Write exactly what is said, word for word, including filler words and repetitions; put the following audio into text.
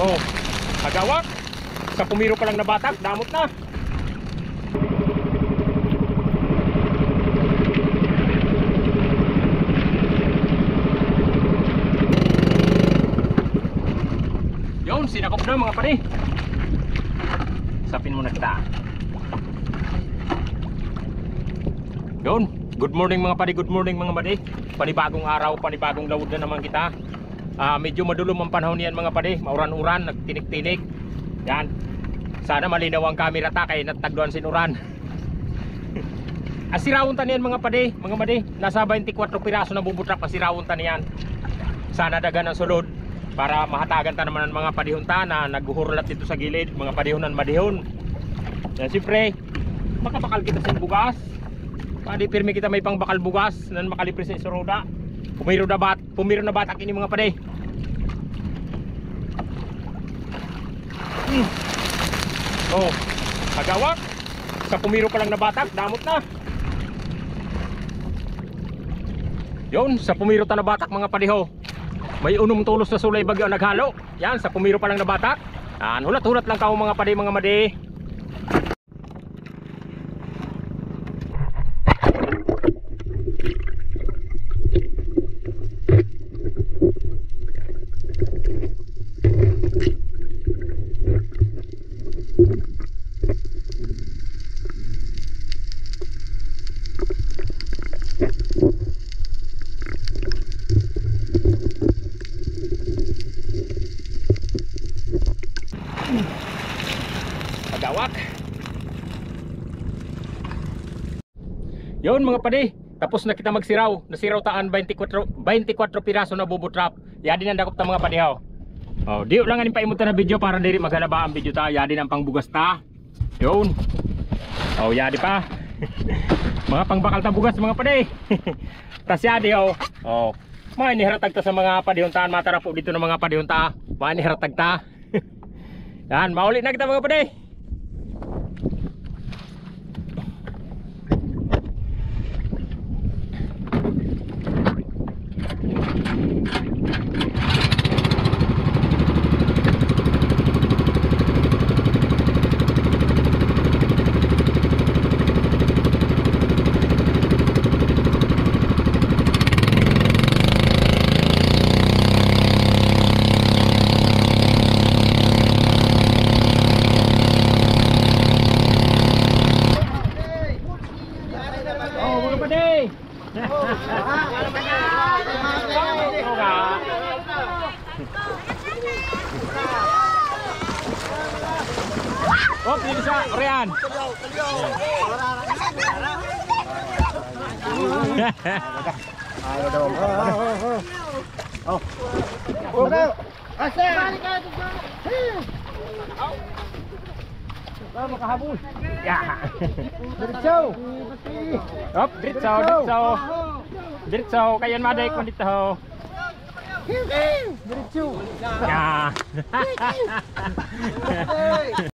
O, agawak. Sa pumiro pa lang na batak, damot na. Yon, sinakop na, mga padi. Sapin muna kita. Yon. Good morning, mga padi. Good morning, mga padi. Panibagong araw, panibagong laod na naman kita. Ah, medyo madulom ang panahon niyan, mga padi. Mauran-uran, nagtinik-tinik. Yan. Sana malinaw ang camera ta kay natagduan sin uran. Asirawon ta niyan, mga padi, mga madi. Nasa baynte kwatro piraso na bubutrap, asirawon ta niyan. Sana dagan ang sulod para mahatagan ta naman ang mga padihon ta na naghuhurlat dito sa gilid, mga padihon nan madihon. Yan, siyempre, makabakal kita sin bugas. Padi pirmi kita may pangbakal bugas nan makalipre sa isuroda. Pumiro da bat Pumiro na batak ini, mga padi. Hmm. O, agawak. Sa pumiro pa lang na batak, damot na. Yon, sa pumiro ta na batak, mga padi, ho. May unom tolos na sulay bagyo ang naghalo. Yan, sa pumiro pa lang na batak. Yan, hulat-hulat lang kamo, mga padi, mga madi. Agawak. Yon, mga padi, tapos na kita magsiraw. Nasiraw ta an baynte kwatro, baynte kwatro piraso na bubutrap. Yadi na dakop ta, mga padi, ho. O, diyo lang anin paimot ta na video para diri maghalaba an video ta. Yadi na an pangbugas ta. Yon. O, yadi pa. Mga pangbakal ta bugas, mga padi. Tas yadi, ho. O. Mayan ni haratag ta sa mga padihon ta, matarapo dito na mga padihon ta. Mayan ni haratag ta. Yan, mauli na kita, mga padi. O, mga padi. Op, dito sa Orian. Ayaw daw. O. Asa? Ah, makahabol. Ya. Diretso. Op, diretso, diretso. Diretso, kayan maday ko dito. Diretso. Ya.